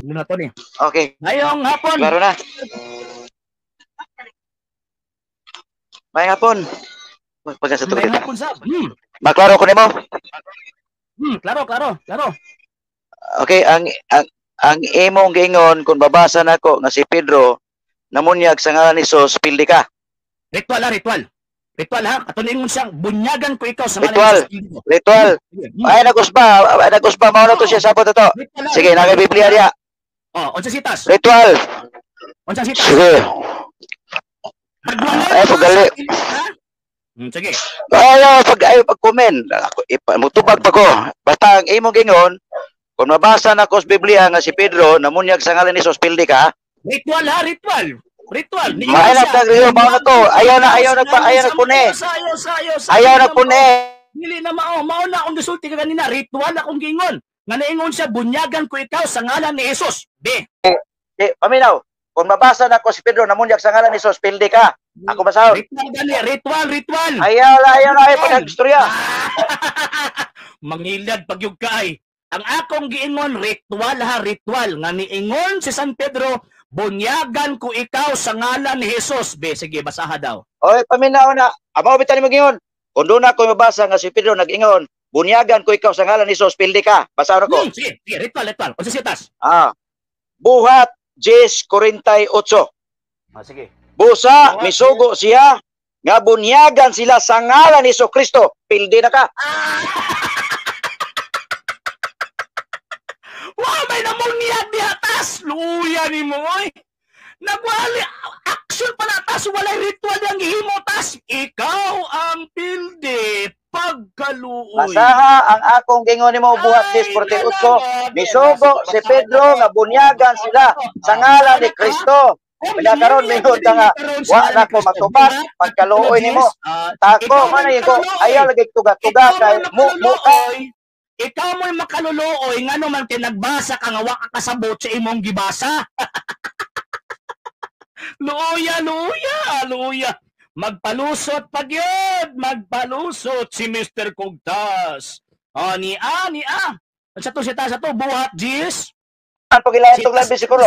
Na to ni. Okay. Ngayong hapon. Klaro na. May hapon. Pagka sa Ngayong hapon sab. Maklaro ko nimo. Klaro, klaro, klaro. Okay, ang imong giingon kung babasa nako nga si Pedro namunyag sa ngalan ni Jesus, pildi ka. Ritual ha, ritual. Ritual ha, ato ingon siyang bunyagan ko ikaw sa ngalan Ritual. ni Jesus. Ritual. Sige. Ay nagusba mao na to siya sabot to. Ritual, ha, Sige, ritual. naka Biblia diya. Oh, unsa sitas? Ritual. Unsa sitas? Sige. Pagwalay Ay, pagali. Ha? Sige. Ay, pag ay pag comment, ako ipa, mutubag pa ko. Basta ang imong giingon kung mabasa nako sa Biblia nga si Pedro namunyag sa ngalan ni Jesus, pildi ka. Ritual ha, ritual. Ritual. Niingon Maay siya, na tag mao na to. Ayaw na, ayaw na pa, ayaw na pune. Ayaw sa, ayaw sa. Ayaw na pune. Dili na mao, mao na akong gisulti ka kanina, ritual akong giingon. Nga naingon siya, bunyagan ko ikaw sa ngalan ni Jesus. B. Eh, paminaw. Kung mabasa nako si Pedro namunyag sa ngalan ni Jesus, pildi ka. Ako basahon. Ritual gani, ritual, ritual. Ayaw na, ayaw pag istorya. Mangilad pagyug kaay. Ang akong giingon ritual ha, ritual nga niingon si San Pedro, bunyagan ko ikaw sa ngalan ni Jesus. Be, sige, basaha daw. Oy, paminaw na. Amo bitan nimo giingon. Kung doon ako mabasa nga si Pedro nag-ingon, bunyagan ko ikaw sa ngalan ni Jesus, pildi ka. Basahon ako. Sige, sige, ritual, ritual. Unsa sitas? Ah. Buhat 10:48. Ah, sige. Busa Buhat misugo siya nga bunyagan sila sa ngalan ni Hesus Kristo. Pildi na ka. Wa may namunyag diha tas. Luya nimo oy. Nagwali action pa na tas, walay ritual ang gihimo tas. Ikaw ang pildi pagkaluoy. Basaha ang akong gingon nimo buhat Ay, 10:48. nalaga. Misugo si Pedro nga bunyagan sila sa ngalan ni Kristo. Kaya karon mingon ka nga, wa na ko matubag pagkaluoy nimo. Tako man ko ayaw lagi tuga-tuga kay mo mo ka. Ikaw mo'y makaluluoy ngano man kay nagbasa ka nga wa ka kasabot sa imong gibasa. Luya, luya, luya. Magpalusot pag yun, magpalusot si Mr. Kugtas. O, ni a, ni a. Sa to, sa to, buhat, Jis. Ang pagilayan tong labi siguro.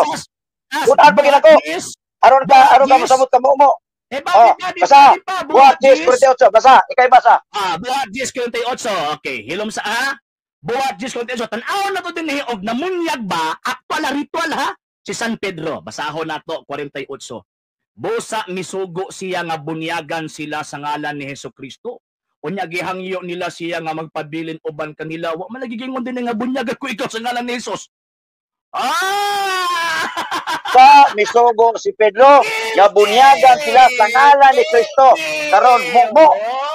Buhat pagila ko. Aron ka mosamot ka mo mo. Eh, bakit ka? Di Basa. pa, Buhat 10:48. Basa, ikay basa. Ah, buhat 10:48. Okay, hilom sa a. Buhat 10:48. Tan-awon na to din eh, og namunyag ba, aktual na ritual ha, si San Pedro. Basahon na to, 48. Busa misugo siya nga bunyagan sila sa ngalan ni Hesus Kristo. Unya gihangyo nila siya nga magpabilin uban kanila. Wa man lagi gingon din nga bunyagan ko ikaw sa ngalan ni Jesus. Ah! Sa misugo si Pedro nga bunyagan sila sa ngalan ni Kristo. Karon mo mo.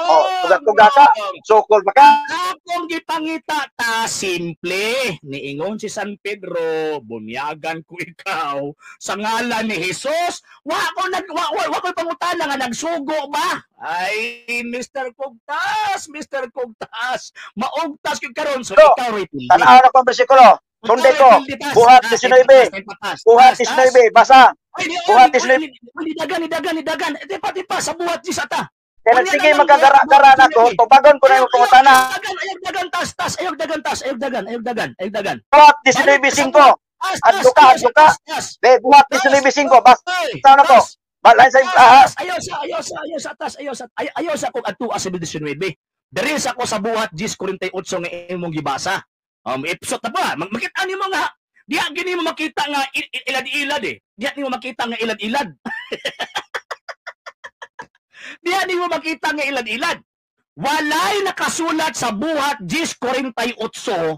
Oh, tuga-tuga ka, sukol ba ka? Akong gipangita ta simple. Niingon si San Pedro, bunyagan ko ikaw sa ngalan ni Jesus. Wa ko nag wa, wa, wa ko pangutana nga nagsugo ba? Ay, Mr. Kugtas, Mr. Kugtas. Maugtas gyud karon so So, ikaw ray pildi. Tan-aw na ko ang bersikulo. Sundi ko. Buhat 19. Buhat 19, basa. Buhat 19. Dagan, dagan, dagan. Tipa, tipa, sa buhat 10 ata. Kaya nagsige magkagara-gara na ko, tubagon ko na yung pangutana. Dagan, ayaw dagan, tas, tas, ayaw dagan, tas, ayaw dagan, ayaw dagan, ayaw dagan. Buhat 19:5. Tas, Adto tas, ka, ayaw adto ka. tas, tas. Be, buhat 19:5, basa Ay, na ko. tas, Balay sa ah, tas, ayaw sa, ayaw sa, ayaw sa, tas, ayaw sa, ayaw sa kung adto sa 19. Diri sa ko sa buhat 10:48 nga imong gibasa. Episode na pa. Makita nimo nga diha gini mo makita nga ilad-ilad eh. Diha nimo makita nga ilad-ilad. Diha nimo makita nga ilad-ilad. Walay nakasulat sa buhat 10:48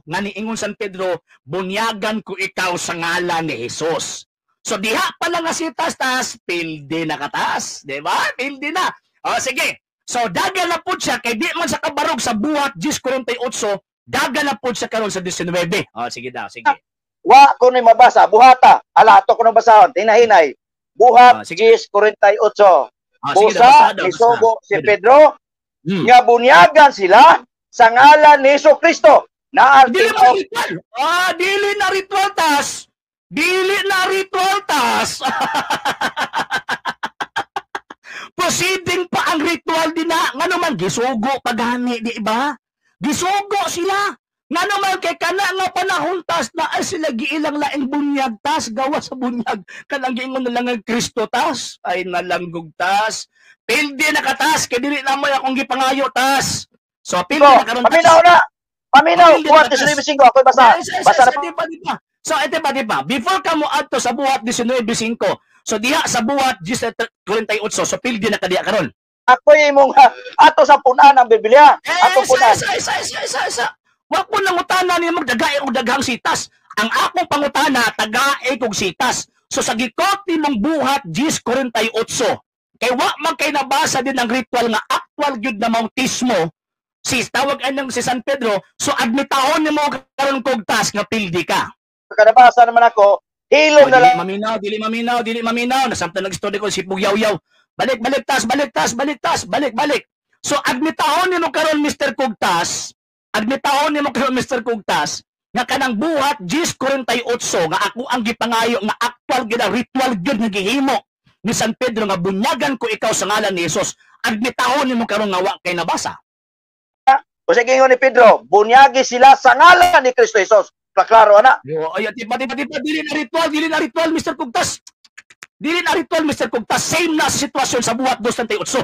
nga niingon San Pedro, bunyagan ko ikaw sa ngalan ni Jesus. So diha pa lang nga si tas, pildi na katas, di ba? Pildi na. O sige. So dagan na pud siya kay di man sa kabarog sa buhat 10:48, dagan na pud siya karon sa 19. O sige daw, sige. Wa ko ni mabasa, buhata. Ala ato ko nang basahon, hinahinay. Buhat Ah, sige. 10:48. O, sige daw, basa Busa daw, basa. misugo si Sige daw. Pedro nga bunyagan sila sa ngalan ni Hesus Kristo. Naa Dili na ritual. Ah, dili na ritual tas. Dili na ritual tas. Proceeding pa ang ritual din na. Ngano man gisugo pa gani, di ba? Gisugo sila. Ngano man kay kana nga panahon tas na ay sila giilang laing bunyag tas gawa sa bunyag kanang giingon na lang ang Kristo tas ay nalanggog tas. Pildi na katas kay dili na mo akong gipangayo tas. So pildi na karon. Paminaw na. Paminaw buhat 19:5 ako'y basa. Basa na di pa. So ito pa di pa. Before ka mo adto sa buhat 19:5. So diha sa buhat 48 so pildi na kadiha karon. Ako'y imong ato sa punan ang Biblia. Ato punan. Isa. Wa ko nangutana ni magdagae og daghang sitas. Ang akong pangutana tagae kog sitas. So sa gikot nimong buhat 10:48. Kay wa man kay nabasa din ang ritual nga actual gyud na bautismo. Si tawag anang si San Pedro, so admitahon nimo karon kog tas nga pildi ka. Kanabasa naman ako, hilom na lang. Maminaw, dili maminaw, dili maminaw. Nasamtang nag-story ko si Pugyaw-yaw. Balik, balik tas, balik tas, balik tas, balik, balik. So admitahon nimo karon Mr. Kugtas. Admitahon nimo karon Mr. Kugtas nga kanang buhat 10:48 nga ako ang gipangayo nga actual gyud ritual gyud nga gihimo ni San Pedro nga bunyagan ko ikaw sa ngalan ni Jesus. Admitahon nimo karon nga wa kay nabasa. O sige ingon ni Pedro, bunyagi sila sa ngalan ni Kristo Jesus. Klaro ana. Yo, ay di pa dili na ritual Mr. Kugtas. Dili na ritual Mr. Kugtas. Same na sitwasyon sa buhat 2:38.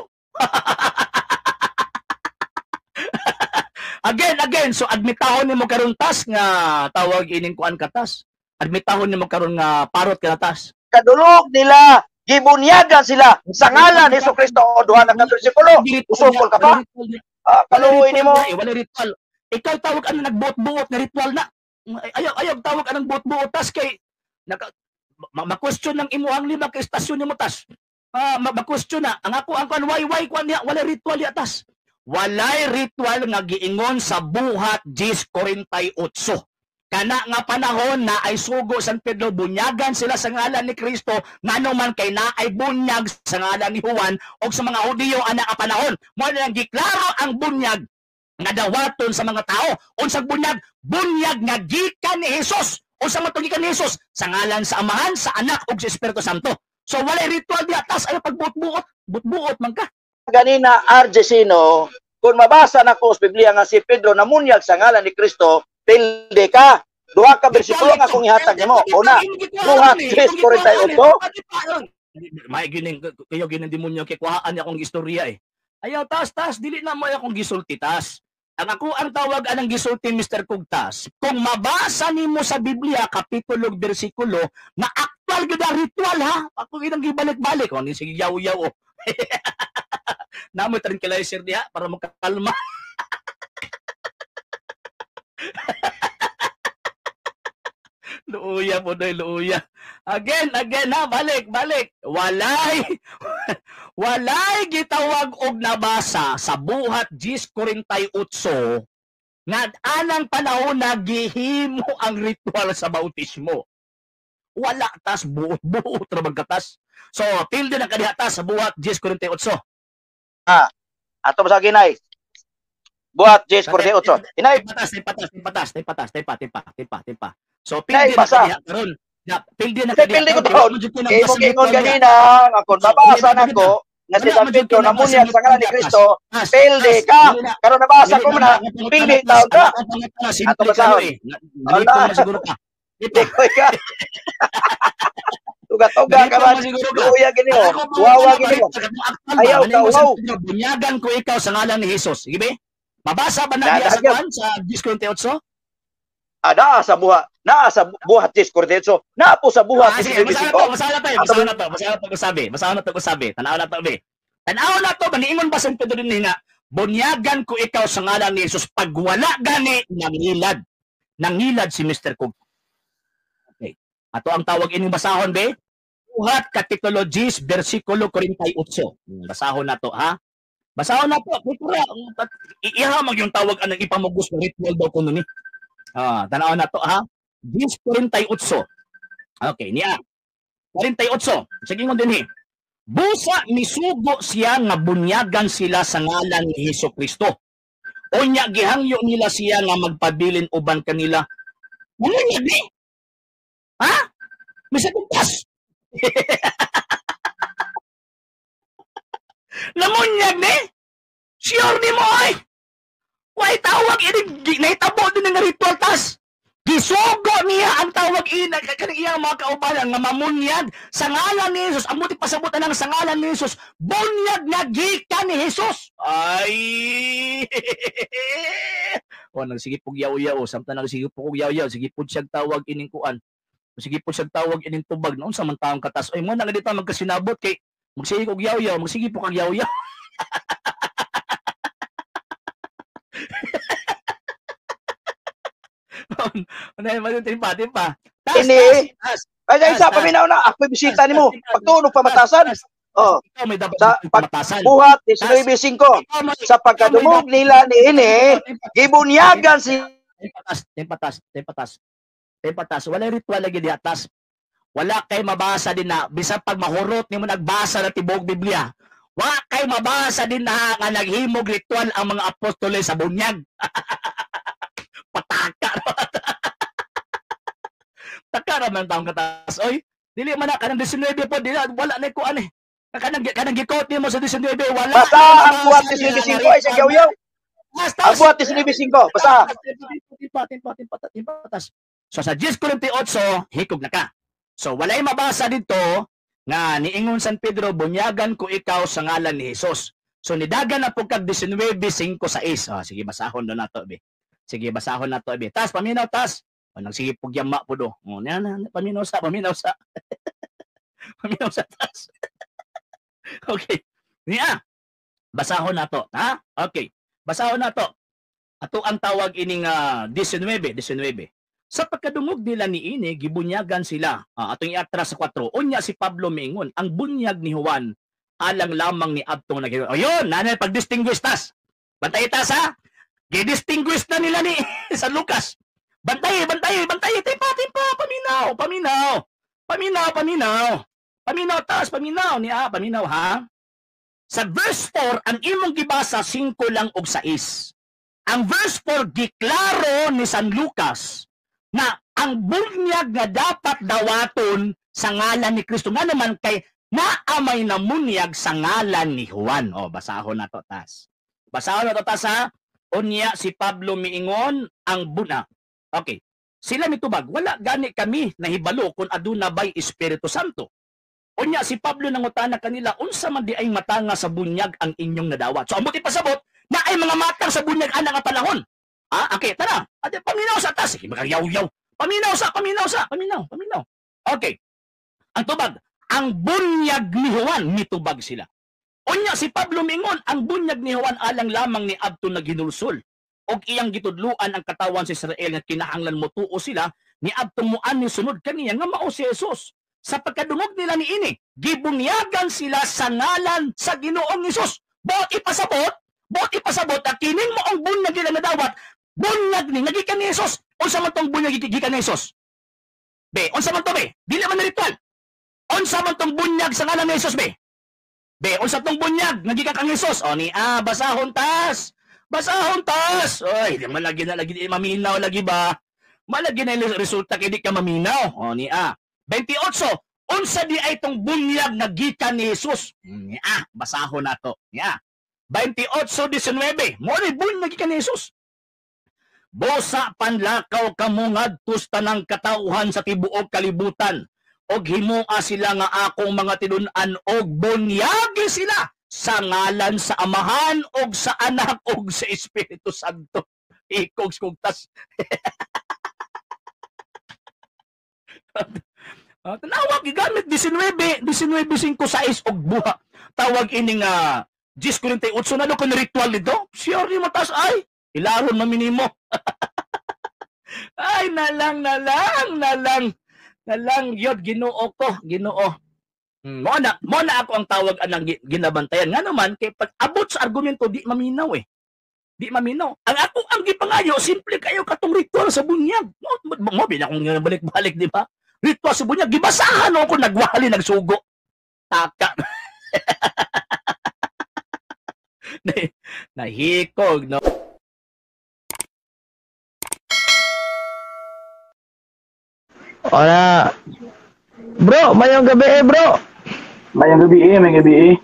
Again, so admitahon nimo karon tas nga tawag ining kuan katas. Admitahon nimo karon nga parot ka tas. Kadulog nila, gibunyagan sila sa ngalan ni Jesucristo o duha na ka bersikulo. Usukol ka pa. Kaluoy nimo. Wala ritual. Ikaw tawag ano nagbuot-buot na ritual na. Ayaw tawag anang buot-buot tas kay naka ma-question ng imuhang lima ka istasyon nimo tas. Ma-question na ang ako ang kuan why kuan niya wala ritual ya tas. Walay ritual nga giingon sa buhat 10:48. Kana nga panahon na ay sugo San Pedro bunyagan sila sa ngalan ni Kristo ngano man kay na ay bunyag sa ngalan ni Juan og sa mga Hudiyo ana nga panahon. Mao na lang giklaro ang bunyag nga dawaton sa mga tao. Unsang bunyag? Bunyag nga gikan ni Jesus. Unsa man gikan ni Jesus? Sa ngalan sa Amahan, sa Anak ug sa Espiritu Santo. So walay ritual diha tas ay pagbuot-buot, buot-buot man ka. Ganina RJ Sino, kung mabasa na ko sa Biblia nga si Pedro namunyag sa ngalan ni Kristo, pildi ka. Duha ka bersikulo nga akong ihatag nimo. Una, buhat 3:48. May gining kayo gining demonyo kay kuhaan niya akong istorya eh. Ayaw tas dili na mo akong gisulti tas. Ang ako ang tawag anang gisulti Mr. Kugtas. Kung mabasa nimo sa Biblia kapitulo ug bersikulo na aktual gyud ang ritual ha. Ako inang gibalik-balik oh ni sige yaw-yaw oh. Namo tranquilizer diha para makakalma. Luuya po doy, luuya. Again ha, balik. Walay walay gitawag og nabasa sa buhat 10:48 nga anang panahon na gihimo ang ritual sa bautismo. Wala tas buot-buot ra magkatas. So, tilde na kadiha tas sa buhat 10:48. Ato ba sa ginay? Buhat 10:48. Inay, patas. Timpa. So, pildi na kadiha karon. Pildi na kadiha. Pildi ko taon. Kay mo ingon ganina, akon mabasa nako nga si San Pedro namunyag sa ngalan ni Kristo, pildi ka. Karon nabasa ko man, pildi taon ka. Ato basahon. Wala siguro ka. Dikoy ka. Tuga-tuga ka man. Luya gini mo. Wawa gini mo. Ayaw ka, wow. Bunyagan ko ikaw sa ngalan ni Jesus. Sige be? Mabasa ba na sa kuan sa 10:48? Naa sa buhat. Naa sa buhat 10:48. Naa po sa buhat 10:45. Masala tayo. Masala na to sabi. Tanaw na to be. Tanaw na to maniingon ba San Pedro dinhi nga bunyagan ko ikaw sa ngalan ni Jesus pag wala gani nangilad. Nangilad si Mr. Kug. Okay. Ato ang tawag ining basahon be. Buhat kapitulo 10 bersikulo 48. Basahon na to ha. Basahon na to. Iha mag yung tawag anang ipamugos ng ritual daw kuno ni. Tanaw na to ha. 10:48. Okay, niya. 48. Sige mo dinhi. Busa misugo siya nga bunyagan sila sa ngalan ni Hesus Kristo. Unya gihangyo nila siya nga magpabilin uban kanila. Bunyag ni. Ha? Misa kumpas. Namunyag ni? Sure ni mo ay. Way tawag ini nahitabo din nga ritual Gisugo niya ang tawag ina kaning iyang mga kaubanan nga mamunyag sa ngalan ni Jesus. Ang buti pasabot ang sa ngalan ni Jesus, bunyag nga gikan ni Jesus. Ay. O nagsige pug yaw-yaw, samtang nagsige pug yaw-yaw, sige pud siyang tawag ining kuan. Sige pud siyang tawag ining tubag. Noon sa man taong katas. Ay mo na dito magkasinabot kay magsige og yaw-yaw, magsige pug kag yaw-yaw. Ano timpa, timpa. Tas, ini, tas, ay isa paminaw na ako bisita nimo. Pagtunog pamatasan. Oh. Sa pagbuhat 19:5. Sa pagkadumog nila niini, gibunyagan si patas, patas, patas. Patas. Wala ritual lagi di atas. Wala kay mabasa din na bisan pag mahurot nimo nagbasa na tibok Biblia. Wa kay mabasa din na nga naghimog ritual ang mga apostoles sa bunyag. Pataka. Taka ra man taong katas. Oy, dili man na kanang 19 po dili wala na ko ani. Kanang kanang gikot nimo sa 19 wala. Basta ang buhat 19:5 ay sa yaw-yaw. Ang buhat 19:5 basta. Timpa timpa timpa timpa tas. So sa 10:48 hikog na ka. So walay mabasa dito nga niingon San Pedro, bunyagan ko ikaw sa ngalan ni Jesus. So nidagan na po kag 19:5-6. Oh, sige basahon na nato be. Sige basahon na to be. Tas paminaw tas. O nagsige pug yama po do. O na paminaw sa, paminaw sa. Paminaw sa tas. Okay. Niya. Basahon na to, ha? Okay. Basahon na to. Ato ang tawag ining 19, 19. Sa pagkadungog nila niini, gibunyagan sila. Atong iatras sa 4. Unya si Pablo miingon, ang bunyag ni Juan alang lamang ni adtong naghinuon. Ayun, nanay pag-distinguish tas. Bantay tas ha. Gi-distinguish na nila ni San Lucas. Bantay, bantay, bantay. Timpa, timpa, paminaw, paminaw. Paminaw, paminaw. Paminaw tas, paminaw niya, paminaw ha. Sa verse 4, ang imong gibasa 5 lang og 6. Ang verse 4 giklaro ni San Lucas na ang bunyag nga dapat dawaton sa ngalan ni Kristo. Nga naman kay naamay na munyag sa ngalan ni Juan. O, basahon na to tas. Basahon na to tas ha. Unya si Pablo miingon ang buna. Okay. Sila mitubag, wala gani kami nahibalo kung aduna bay Espiritu Santo. Unya si Pablo nangutana kanila, unsa man di ay matanga sa bunyag ang inyong nadawat. So ambot ipasabot na ay mga matang sa bunyag ana nga panahon. Ah, okay, tara. Ate, paminaw sa tas. Sige, magyaw-yaw. Paminaw sa, paminaw sa, paminaw, paminaw. Okay. Ang tubag, ang bunyag ni Juan, mitubag sila. Unya si Pablo mingon, ang bunyag ni Juan alang lamang ni adto naghinulsol og iyang gitudluan ang katawan sa Israel nga kinahanglan motuo sila ni adto moan ni sunod kaniya nga mao si Jesus. Sa pagkadungog nila niini, gibunyagan sila sa ngalan sa Ginoong Hesus. Buot ipasabot at kining maong bunyag nila nadawat, bunyag ni nagikan ni Jesus. Unsa man tong bunyag gikan ni Jesus? Be, unsa man to be? Dili man na ritual. Unsa man tong bunyag sa ngalan ni Jesus be? Be, unsa tong bunyag nagikan kang Jesus? O ni basahon tas. Basahon tas. Oy, di man lagi na lagi maminaw lagi ba? Malagi na resulta kay di ka maminaw. O ni 28. Unsa di ay tong bunyag nga gikan ni Jesus? Ni basahon nato. Ni 28:19. Mo ni bunyag gikan ni Jesus. Bosa panlakaw kamo ngadto sa tanang katawhan sa tibuok kalibutan og himoa sila nga akong mga tinun-an og bunyagi sila sa ngalan sa Amahan og sa Anak og sa Espiritu Santo. Ikog kugtas. Tanawa gigamit 19, 19:5-6 og buha. Tawag ining 10:48 na do kun ritual dito. Sure ni matas ay ilaron maminimo. Ay nalang nalang nalang nalang yod Ginoo ko, Ginoo. Mo na ako ang tawag anang ginabantayan. Nga naman kay pag abot sa argumento di maminaw eh. Di maminaw. Ang ako ang gipangayo simple kayo katong ritual sa bunyag. Mo bin akong balik-balik di ba? Ritual sa bunyag gibasahan ako nagwali nagsugo. Taka. Nahikog no. Hola. Bro, mayong gabi eh, bro. Mayong gabi eh, mayong gabi eh.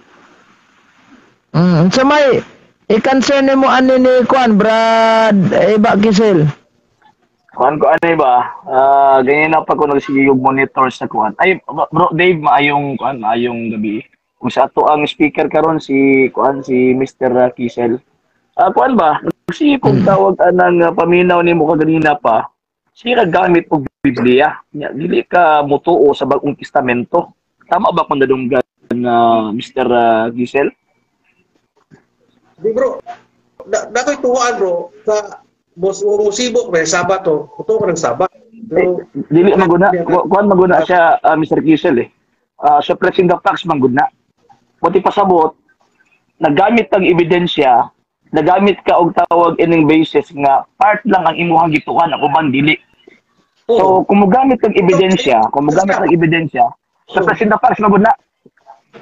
Sa may i-concern mo ani ni Kwan, Brad Eba Kisel. Kuan ko ano ba? Ganyan na pa ko nagsige og monitor sa kuan. Ay, bro Dave, maayong kuan, maayong gabi. Kung sa ato ang speaker karon si kuan, si Mr. Kisel. Kuan ba? Nagsige kog tawag anang paminaw nimo kaganina pa. Sige ka gamit og Biblia. Nya dili ka motuo sa Bagong Testamento. Tama ba kung nadunggan na Mr. Gisel? Di bro, dako'y tuwaan bro, sa boss mo sibok may Sabat to, tuo ka ng Sabat. Pero Dili maguna, kuan maguna siya Mr. Gisel eh. Suppressing the facts man gud na. Buti pasabot, nagamit ang ebidensya, nagamit ka og tawag ining basis nga part lang ang imuhang gituan, ang uban dili. So kung mogamit kag ebidensya, suppressing the facts man gud na.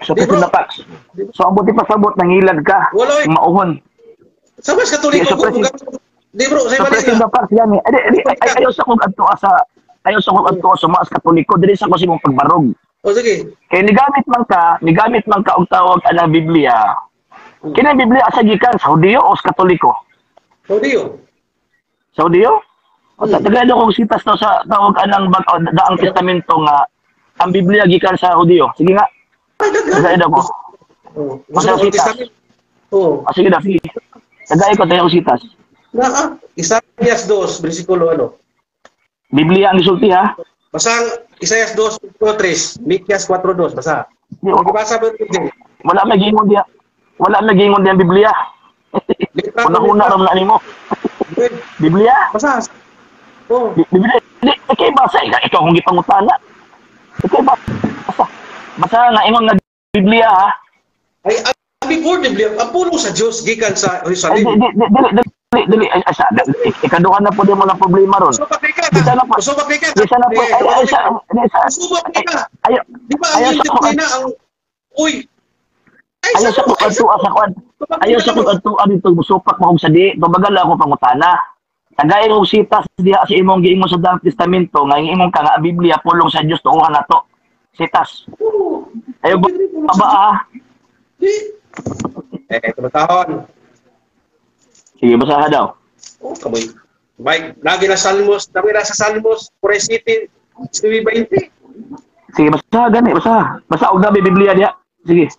Suppressing the facts. So ang buti pasabot nangilad ka, mauhon. Sa mas Katoliko ko, di bro, sa suppressing the facts yan eh. Ayaw sa kong adto sa ayaw sa kong adto sa mas Katoliko, dili sa ko sa imong pagbarog. O sige. Kay nigamit man ka og tawag ana Biblia. Kini Biblia asa gikan, sa Hudiyo o sa Katoliko? Hudiyo. Sa Hudiyo? O sa tagalo kong sitas to sa tawag anang Daang Testamento nga ang Biblia gikan sa Hudiyo. Sige nga. Tagay ko. Gusto mo Testamento? Oo. Sige na, sige. Tagay ko tayo sitas. Na, Isaias 2, bersikulo ano? Biblia ang gisulti ha. Basta ang Isaias 2, 3, Mikias 4:2, basta. Basa ba yun? Wala may gingon diya. Wala may gingon diya ang Biblia. Una-una ra man nimo. Biblia? Basta. Oh. Biblia. Di, ikaw basa, ikaw akong gipangutana. Ikaw basa. Basta nga ingon nga Biblia ha. Ay, ang before Biblia, ang pulong sa Dios gikan sa Jerusalem. Dili, dili, dili, ay, sa, ikaduha na po din mo ng problema ron. Subak ka. Bisa na po. Subak ka. Bisa na po. Ay, sa, subak ka. Ayo. Di ba ang na ang uy. Ayaw sa kong adtua sa kuan. Ayaw sa kong adtua dito musupak mo og sa di. Tubagal ako pangutana. Tagay og sitas diha sa imong giingon sa Daang Testamento nga imong ka nga ang Biblia pulong sa Dios tuohan nato. Sitas. Ayaw ba ba ah? Eh, tumatahon. Sige, basaha daw. Oh, kamoy. Mike, lagi na Salmos, lagi na sa Salmos, 47, 20. Sige, basaha gani, basaha. Basa og nabi Biblia diha. Sige.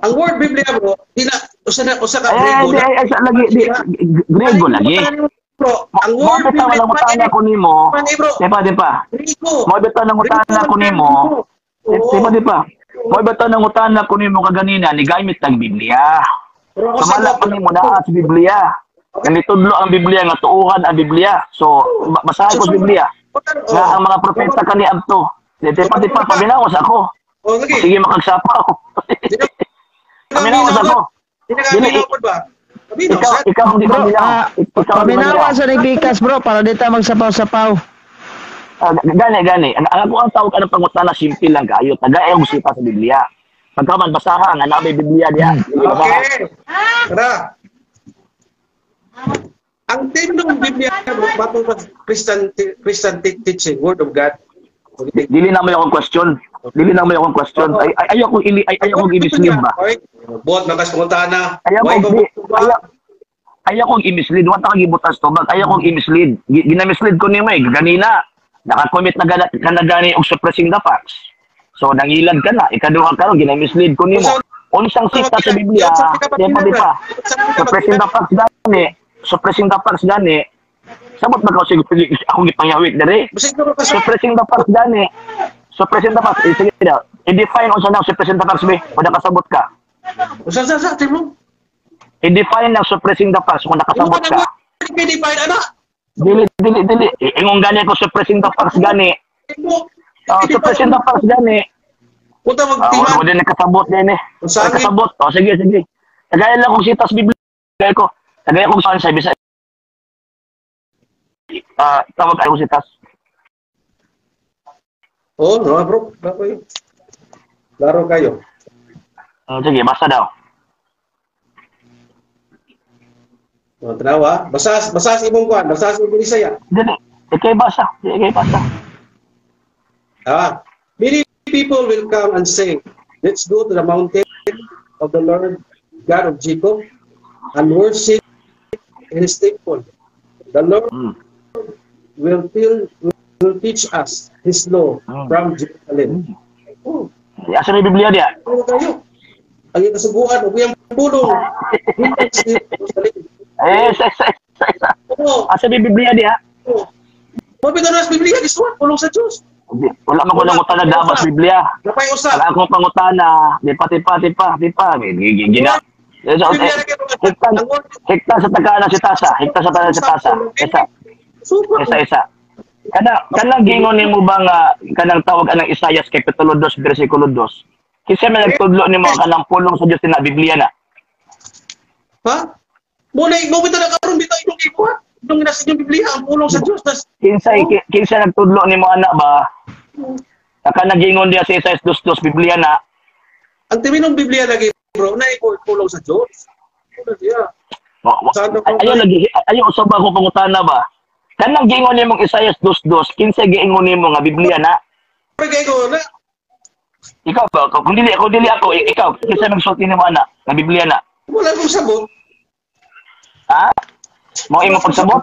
Ang word Biblia bro, di na usa ka Grego. Ay, lagi di Grego lagi. Bro, ang word Biblia mo tana ko nimo. Di pa. Mo bitaw nang utana ko nimo. Di pa. Mo bitaw nang utana ko nimo kaganina ni gamit ang Biblia. Sumala pa nimo naa sa Biblia. Nanitudlo ang Biblia nga tuohan ang Biblia. So basahan ko sa Biblia. Nga ang mga propeta kani adto. Di pa paminaw sa ako. Sige makagsapaw. Paminaw sa ako. Dili ba? Ikaw hindi paminaw. Paminaw sa ni Pikas bro para di ta magsapaw-sapaw. Gani. Ang ako ang tawag anang pangutana simple lang kaayo. Tagay ang sipa sa Biblia. Pagkaman basaha nga naa may Biblia diha. Okay. Tara. Ang term ng Biblia bro, batong Christian teaching, Word of God. Dili na may akong question. Ay ayaw kong i-mislead ba? Bot makas pangutana. Ayaw kong i-mislead. Wa ta kag gibutas tubag. Ayaw kong i-mislead. Gina-mislead ko nimo eh ganina. Naka-commit na ka na gani og suppressing the facts. So nangilad ka na, ikaduha karon gina-mislead ko nimo. Unsang sita sa Biblia, di pa. Suppressing the facts gani. Suppressing the facts gani. Sabot ba ka sige akong gipangyawit dere? Suppressing the facts gani. Suppressing the facts, sige daw. I-define unsa na suppressing the facts be, kung nakasabot ka. Unsa sa timo? I-define ang suppressing the facts kung nakasabot ka. I-define ana. Dili. Ingong gani ko suppressing the facts gani. Suppressing the facts gani. Punta magtiman. Oh, di nakasabot din eh. Nakasabot. Oh, sige. Tagay lang kong sitas Biblia ko. Tagay kong saan sa bisa. Tawag kayo sitas. Oh, no bro. Laro kayo. Sige, basta daw. Oh, tanawa. Basa imong kuan, basa imong Bisaya. Dili, ikay basa. Ah, many people will come and say, "Let's go to the mountain of the Lord God of Jacob and worship in His temple. The Lord will teach us His law from Jerusalem. Oh. Asa may Biblia diya? Ano kayo? Ang kasuguan ug iyang pulong. Eh, sa. Asa may Biblia diya? Oh. Mabito na sa Biblia, gisuwat pulong sa Dios. Wala man ko nangutana dapat Biblia. Napay usa. Wala akong pangutana, di pa. Gina. Hekta sa tagana si tasa, hekta sa tagana si tasa. Isa. Kanang gingon nimo ba nga kanang tawag anang Isayas kapitulo 2 bersikulo 2. Kinsa may nagtudlo nimo kanang pulong sa Dios na Biblia na? Ha? Muna mo bitaw na karon bitaw imong gibuhat. Nung nasa inyong Biblia ang pulong sa Dios tas kinsa nagtudlo nimo ana ba? Kanang gingon diya sa Isayas 2:2 Biblia na. Ang timinong Biblia lagi bro na pulong sa Dios. Pulong siya. Ayo lagi ayo usab ako pangutana ba? Kanang giingon nimong Isayas 2:2, kinsa giingon nimo nga Biblia na? Pre kay na. Ikaw ba? Kung dili ako, ikaw kinsa nagsulti nimo ana nga Biblia na? Wala akong sabot. Ha? Mo imo pagsabot?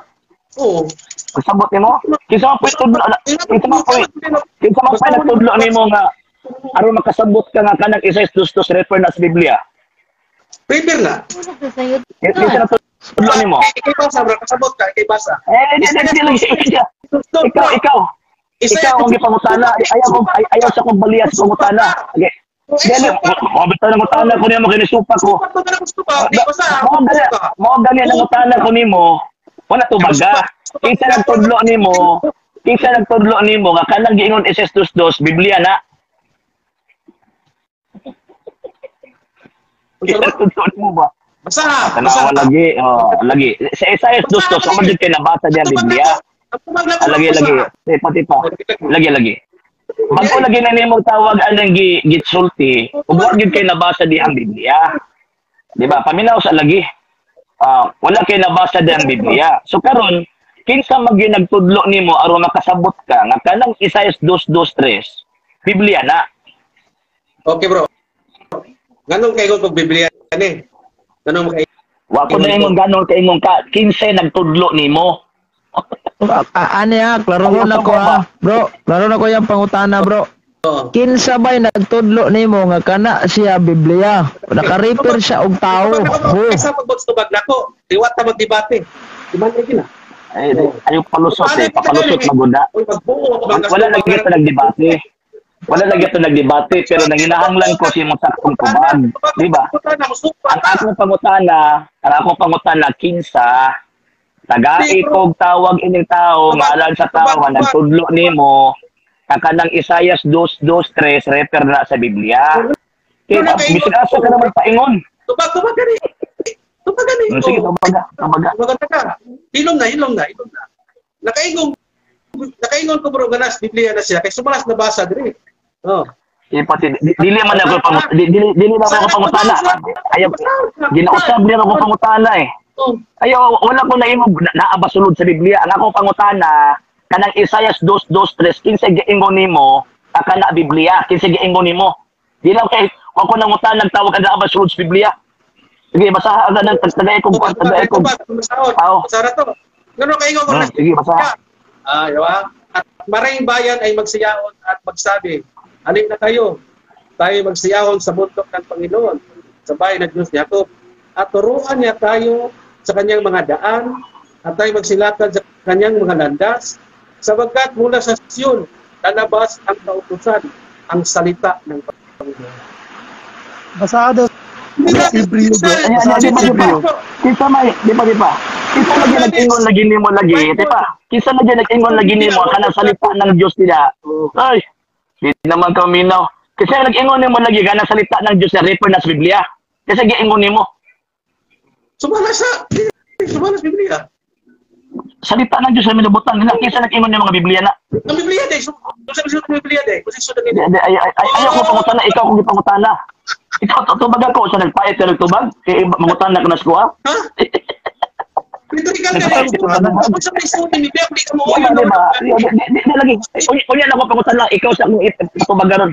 Oo. Pagsabot nimo? Kinsa man pud tudlo ana? Kinsa man pud nagtudlo nimo nga aron makasabot ka nga kanang Isayas 2:2 refer na sa Biblia? Refer na. Kinsa nagtudlo nimo? Ikay basa bro, kasabot ka, ikay basa. Eh, di lang ikaw. Ikaw ang gipangutana, ayaw sa kong baliyas pangutana. Okay. Dili, mo bitaw nangutana ko nimo kinisupa ko. Mo gani nangutana ko nimo. Wala tubaga. Kinsa nagtudlo nimo? Kinsa nagtudlo nimo nga kanang giingon Isayas 2:2 Biblia na? Kinsa nagtudlo nimo ba? Basa. Tanawa lagi, oh, lagi. Sa Isayas 2:2 sama jud kay nabasa diyan Biblia. Lagi. Tipa. Lagi. Bago lagi na nimo tawag anang gitsulti, ug wa gyud kay nabasa di ang Biblia. Di ba? Paminaw sa lagi. Wala kay nabasa di ang Biblia. So karon, kinsa man gyud nagtudlo nimo aron makasabot ka nga kanang Isayas 2:2-3, Biblia na. Okay bro. Nganong kay kog Biblia ni? Nganong kay wa ko na imong ganon kay imong ka kinsa nagtudlo nimo. Ani ha, klaro na ko ha. Bro, klaro na ko yung pangutana bro. Kinsa bay nagtudlo nimo nga kana siya Biblia? Naka-refer siya og tawo. Sa pagbot tubag nako, diwat ta magdebate. Di man lagi na. Ay, ayo palusot eh, papalusot maguda. Wala lagi ta nagdebate. Wala lagi ta nagdebate pero nanginahanglan ko si imong saktong tubag, di ba? Ang akong pangutana kinsa tagai kog tawag ining tao ngalan sa tao nga nagtudlo nimo kanang Isayas 2:2-3 refer na sa Biblia. Kay bisag asa ka naman paingon. Tubag gani. Tubag gani. Sige, tubag. Tubag ka. Ilong na. Nakaingon ko bro ganas Biblia na siya kay sumalas nabasa diri. Oh. Ipati dili man ako dili na ako pangutana. Ayaw ginausab niya ako pangutana eh. Ayaw wala ko na imo naabasulod sa Biblia. Ang akong pangutana kanang Isayas 2:2-3 kinsa giingon nimo kana Biblia, kinsa giingon nimo. Di lang kay wa ko nangutana nagtawag ang naabasulod sa Biblia. Sige, basaha ang kanang tagay ko. Aw. Sara to. Ngano kay ingon ko na. Sige, basaha. Yawa. At maraming bayan ay magsiyaon at magsabi, alin na kayo, tayo magsiyahon sa bundok ng Panginoon, sa bayan ng Diyos ni Jacob. At turuan niya tayo sa kanyang mga daan, at tayo magsilakad sa kanyang mga landas, sapagkat mula sa Sion, lalabas ang kautusan, ang salita ng Panginoon. Basa daw sa Hebreo, bro. Basa sa Hebreo. Kinsa may, di pa. Kinsa lagi nag-ingon lagi nimo lagi, di pa. Kinsa lagi nag-ingon lagi nimo kanang salita ng Dios nila. Ay, di naman ka minaw. Kasi nag-ingon nimo lagi kanang salita ng Dios na refer na sa Biblia. Kasi giingon nimo. Sumala sa Biblia. Salita ng Diyos sa minubutan nila. Kinsa nag-ingon ng mga Biblia na? Ang Biblia day. Sa Biblia day. Ayaw ko pangutana. Ikaw kung gipangutana. Ikaw, tubag ako. Sa nagpayat ka nagtubag. Kaya mangutana ka na sa kuha. Ha? Rhetorical ka rin. Tapos sa may Biblia, hindi ka mo. Di lagi. Unya na ako pangutana. Ikaw sa akong tubag ron.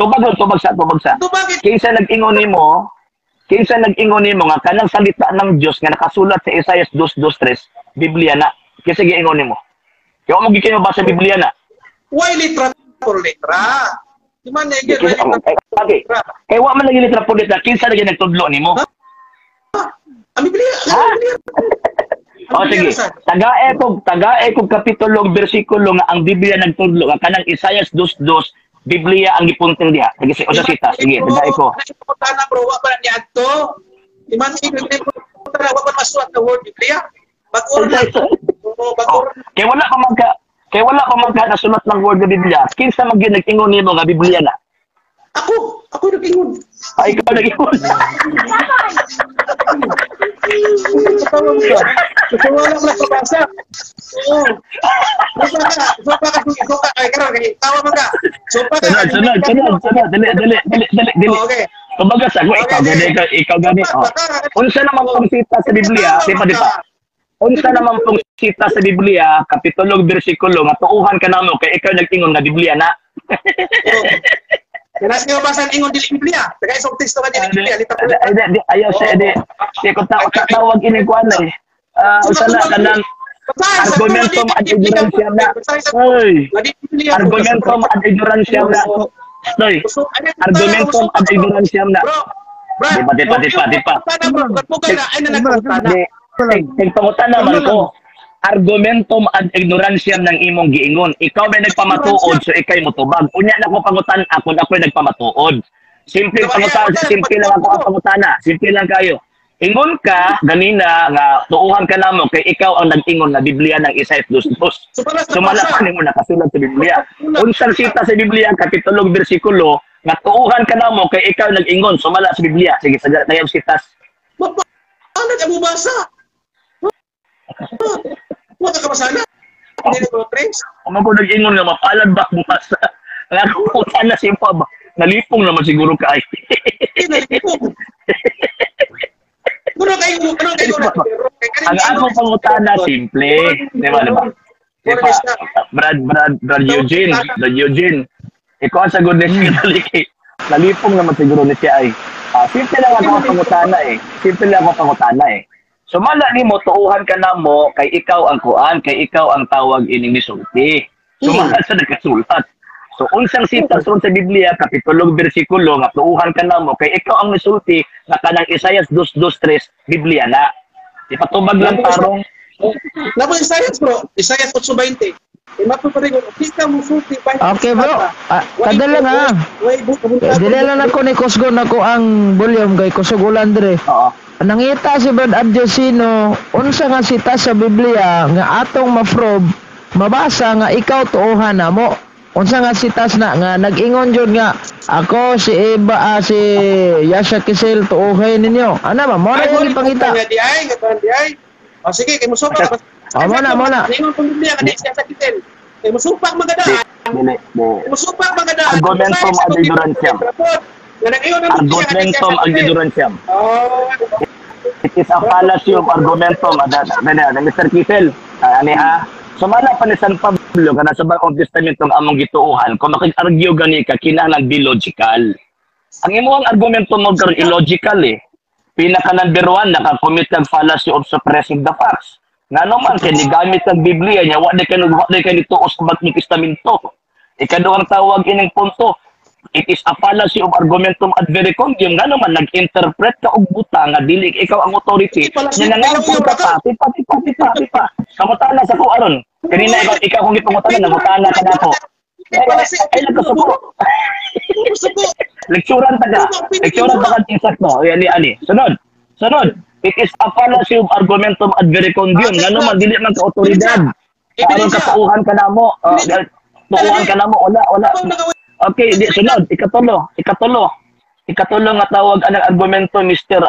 Tubag ron, tubag sa. Kinsa nag-ingon nimo? Kinsa nag-ingon nimo nga kanang salita ng Dios nga nakasulat sa Isaias 2:2-3, Biblia na. Kinsa giingon nimo? Kaya mo gikan ba sa Biblia na? Why litra por litra? Di man na okay. Kay wa man lagi litra por litra, kinsa lagi nagtudlo nimo? Ang Biblia. Ha? O sige, tagae kog kapitulo ug bersikulo nga ang Biblia nagtudlo nga kanang Isaias 2:2, Biblia ang gipunting diha. Sige, usa sita. Sige, tagae ko. Pangutana bro, wa pa ni adto. Di man pangutana wa pa masulat na word Biblia. Mag-order. Oo, kay wala pa man ka nasulat ng word nga Biblia. Kinsa man gyud nag-ingon nimo nga Biblia na? Ako nag-ingon. Ay, ikaw nag-ingon. Wala ko nakabasa. Oo. Sopa ka. Ay, karon kay tawa man ka. Sopa ka. Sunod. Dali. Okay. Kumbaga sa ako, ikaw gani. Unsa naman pong sita sa Biblia, di pa. Unsa naman pong sita sa Biblia, kapitulo ug bersikulo nga tuuhan ka namo kay ikaw nag-ingon nga Biblia na. Kaya nga basan ingon dili Biblia. Taga isang teksto nga dili Biblia, ayaw siya di. Siya ko tawag ini kuan eh. Usa na kanang argumentum ad ignorantiam na. Oy. Argumentum ad ignorantiam na. Oy. Argumentum ad ignorantiam na. Di pa. Tigpangutana man ko. Argumentum ad ignorantiam ng imong giingon. Ikaw may nagpamatuod, so ikay motubag. Unya na ko pangutan ako na ako'y nagpamatuod. Simple pangutan, simple lang ako ang pangutana. Simple lang kayo. Ingon ka ganina nga tuuhan ka namo kay ikaw ang nag-ingon nga Biblia ng Isaias 2:2. Sumala pa nimo nakasulat sa Biblia. Unsang sita sa Biblia kapitulo ug bersikulo nga tuuhan ka namo kay ikaw nag-ingon sumala sa Biblia. Sige, sa tayong sitas. Ano ka mubasa? Wala ka basana. Hindi ko trace. Amo ko nag-ingon nga mapalad ba bumasa. Ang ako na si Pab. Nalipong naman siguro ka ay. Nalipong. Kuno kayo. Ang akong pangutana simple, di ba? Diba? Brad Eugene. Ikaw ang sagot ni siya. Nalipong naman siguro ni siya ay. Simple lang ako ang pangutana eh. Simple lang ako pangutana eh. Sumala nimo tuuhan ka na mo kay ikaw ang kuan, kay ikaw ang tawag ining misulti. Sumala sa nagkasulat. So unsang sitas ron sa Biblia kapitulo bersikulo nga tuuhan ka na mo kay ikaw ang misulti nga kanang Isaias 2:2-3 Biblia na. Ipatubag lang tarong. Laban Isaias bro, Isaias 8:20. Okay bro, kadala nga. Dili lang ako ni kusgon ako ang volume kay kusog ulan dire. Nangita si Brad Adjosino, unsa nga sita sa Biblia nga atong ma-probe, mabasa nga ikaw tuohan na mo. Unsa nga sitas na nga nag-ingon jud nga ako si Eva si Yasha Kisel tuohay ninyo. Ana ba mo na yung ipangita? O sige, kay musupak. Mo na. Ingon kung Biblia nga si Yasha Kisel. Kay musupak magadaan. Musupak magadaan. Argumentum ad ignorantiam. Argumentum ad ignorantiam. It is a fallacy of argumentum. Mr. Kisel, ani ha? Sumala pa ni San Pablo kana sa Bagong Testamento ang among gituohan, kung makig-argue gani ka kinahanglan be logical. Ang imong argumento mo karon illogical eh. Pinaka number 1 naka-commit kag fallacy of suppressing the facts. Ngano man kay gigamit ang Biblia nya wa di kay nituo sa Bagong Testamento. Ikaduhang tawag ining punto, it is a fallacy of argumentum ad verecundiam. Ngano man nag-interpret ka og buta nga dili ikaw ang authority. Nya nangangkon ka pa, tipa. Pangutana sa ko aron. Kanina ikaw kung gipangutana nangutana ka nako. Ay nagkasuko. Lecturean ta ka. Lecturean ta ka insakto. Ani. Sunod. It is a fallacy of argumentum ad verecundiam. Ngano man dili man ka otoridad. Aron katuuhan ka namo. Tuuhan ka namo wala. Okay, di sunod, ikatulo nga tawag anang argumento Mr.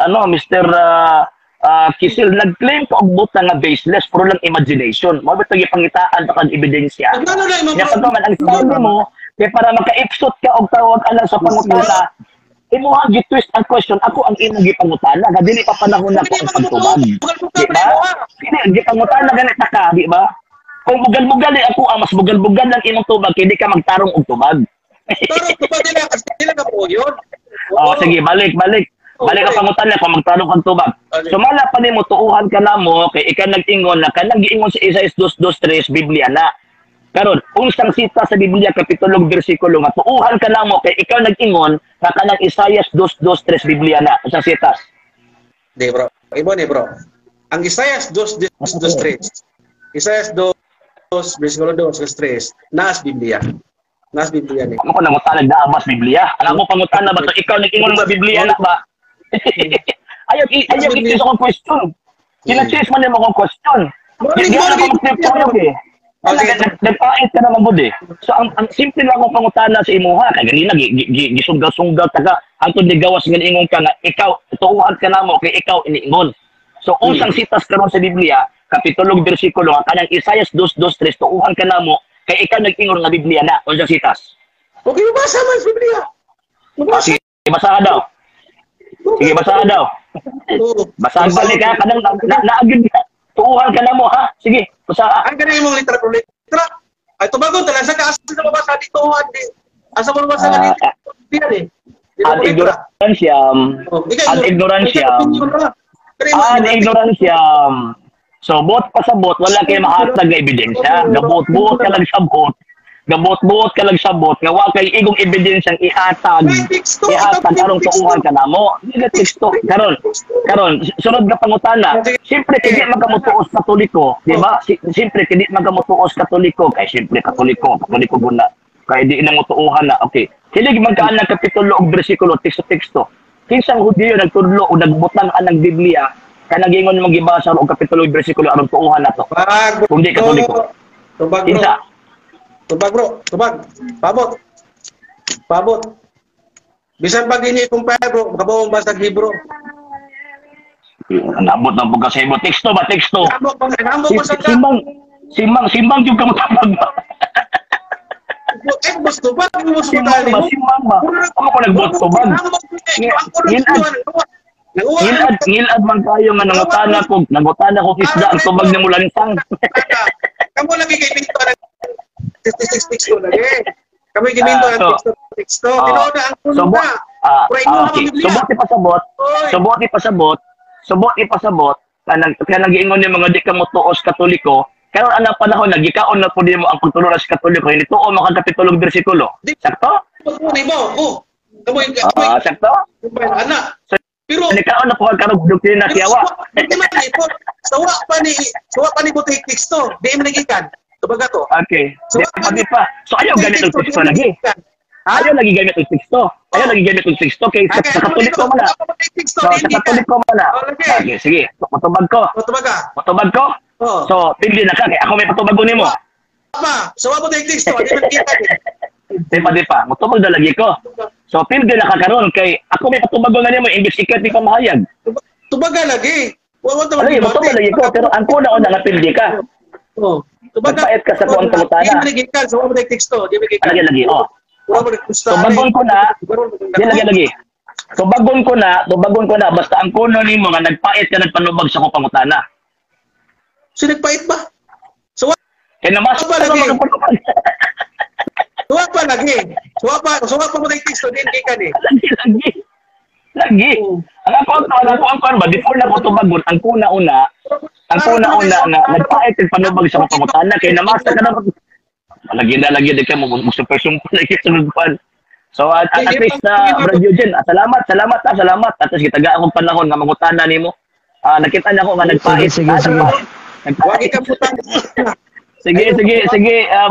Kisel nag-claim ka og buta nga baseless puro lang imagination. Mao bitong gipangitaan ta kag ebidensya. Nya pagka man ang style mo kay para maka-ipsot ka og tawag alang sa pangutana, imuha gi-twist ang question, ako ang imong gipangutana, nga dili pa panahon nako ang pagtubag. Di ba? Dili gipangutana ganit ta ka, di ba? Kung bugal-bugal ako ang mas bugal-bugal lang imong tubag kay di ka magtarong og tubag. Pero tubag nila kasi nila ka po yun. Oh, sige, balik. Balik ka pangutana kung magtanong kang tubag. Sumala pa nimo tuuhan ka namo kay ikaw nag-ingon na kanang giingon sa Isaias 2:2-3 Biblia na. Karon, unsang sita sa Biblia kapitulo bersikulo nga tuuhan ka namo kay ikaw nag-ingon nga kanang Isaias 2:2-3 Biblia na. Unsang sitas? Di bro. Ibo ni bro. Ang Isaias 2:2-3. Isaias 2 bersikulo 2:3 naas Biblia. Naas Biblia ni. Ano ko nangutana naabas Biblia? Alam mo pangutana ba to ikaw nag-ingon nga Biblia na ba? Ayaw i-choose akong question. Kina-choose man nimo akong question. Hindi ako mag-trip eh. Nagpait ka naman bud eh. So ang simple lang akong pangutana sa imuha kay ganina gisunggal-sunggal ta ka hangtod ni gawas nga niingon ka nga ikaw tuuhan ka namo kay ikaw iniingon. So unsang sitas karon sa Biblia kapitulo bersikulo nga kanang Isaias 2:2-3 tuuhan ka namo kay ikaw nag-ingon nga Biblia na. Unsang sitas? Okay, basa man sa Biblia. Sige, basahan daw. Sige, basahan daw. Basahan balik ka kanang naagid ka. Tuuhan ka na mo ha. Sige, basahan. Ang ganang imong litra bro, litra. Ay tubagon tala sa ka asa na mabasa dito di. Asa mo mabasa nga dito? Eh. Ad ignorantiam. Ad ignorantiam. Ad ignorantiam. So bot pa sa bot wala kay mahatag nga ebidensya. Gabot-bot ka lang sa bot. Gabot-bot ka lang sa bot nga wa kay igong ebidensyang ihatag. Ihatag karong tuuhan ka namo. Dili teksto karon. Karon sunod nga pangutana. Siyempre kay di man ka motuos Katoliko, di ba? Siyempre kay di man ka motuos Katoliko, kay siyempre Katoliko, Katoliko guna. Kay di nang motuohan na. Okay. Hilig man ka anang kapitulo og bersikulo teksto-teksto. Kinsang Hudiyo nagtudlo o nagbutang anang Biblia kanang gingon mong gibasa og kapitulo og bersikulo aron tuuhan nato. Kung di Katoliko. Tubag. Kinsa? Tubag bro, tubag. Pabot. Pabot. Bisan pag ini compare bro, makabaw basag libro. Nabot ng pagkasebo. Teksto ba teksto? Simbang yung kamutabag ba? Eh, bus tubag, bus tubag. Simbang ba? Ako ko nagbot tubag. Ngilad man kayo nga nangutana ko isda ang tubag ni mulansang. Kamu lagi kay Pinto ng 66 lagi. Kami giminto ang teksto. Tinuod na ang kuna. Okay. Subot ipasabot. Kanang giingon ni mga di ka motuos Katoliko. Karon anang panahon nagikaon na pud nimo ang pagtulora sa Katoliko. Hindi tuo mo kang kapitulong bersikulo. Sakto? Sakto? Ana. Pero nikaon na po ang karog doktrina siyawa. Sawa pa ni butik teksto. Di man nagikan. Tubaga to. Okay. Di pa. So ayaw gamit og teksto lagi. Ayaw lagi gamit og teksto. Ayaw lagi gamit og teksto kay sa Katoliko man na. Sa Katoliko man na. Okay, sige. Matubag ko. Matubag ko. So, pili na ka kay ako may patubagon nimo. Pa, sawa mo teksto, di man kita. Di pa. Matubag na lagi ko. So, pili na ka karon kay ako may patubagon na nimo imbes ikaw di pa mahayag. Tubaga lagi. Lagi matubag lagi ko pero ang kuna-una nga pili ka. Oh. Nagpait ka sa kuang pangutana. Di man gikan, sawa mo teksto, di man gikan. Lagi oh. Tubagon ko na. Di lagi. Tubagon ko na basta ang kuno nimo nga nagpait ka nagpanubag sa akong pangutana. So nagpait ba? Sawa. Kay namas pa lagi. Sawa pa lagi. Sawa pa mo teksto di gikan eh. Lagi. Ang ako ang kuan ba before na ko tubagon ang kuna-una na nagpait ang panubag sa akong pangutana kay namasa ka na lagi na di ka mo super sumpa lagi sa nagpan. So at least na Brad Eugene, salamat. At least gitaga akong panahon nga mangutana nimo. Nakita na ko nga nagpait. Sige. Wagi ka putang. Sige,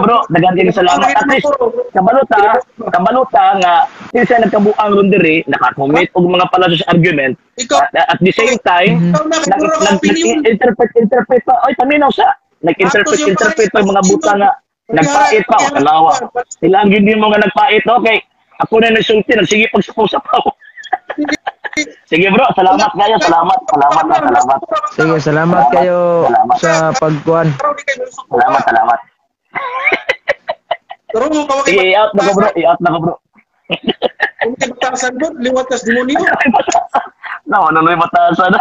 bro, daghan kaayo salamat. At least kabaluta nga kinsa nagkabuang ron diri, naka-commit og mga fallacious argument. At the same time, nag-interpret pa. Oy, paminaw sa. Nag-interpret pa mga buta nga nagpait pa o kalawa. Ilang gyud nimo nga nagpait, okay. Ako na nagsulti, nagsige pagsapaw-sapaw. Sige bro, salamat kayo, salamat. Sige, salamat kayo sa pagkuan. Salamat. Sige, i-out na ko bro, Kung may batasan bro, liwat tas demonyo. No, may batasan.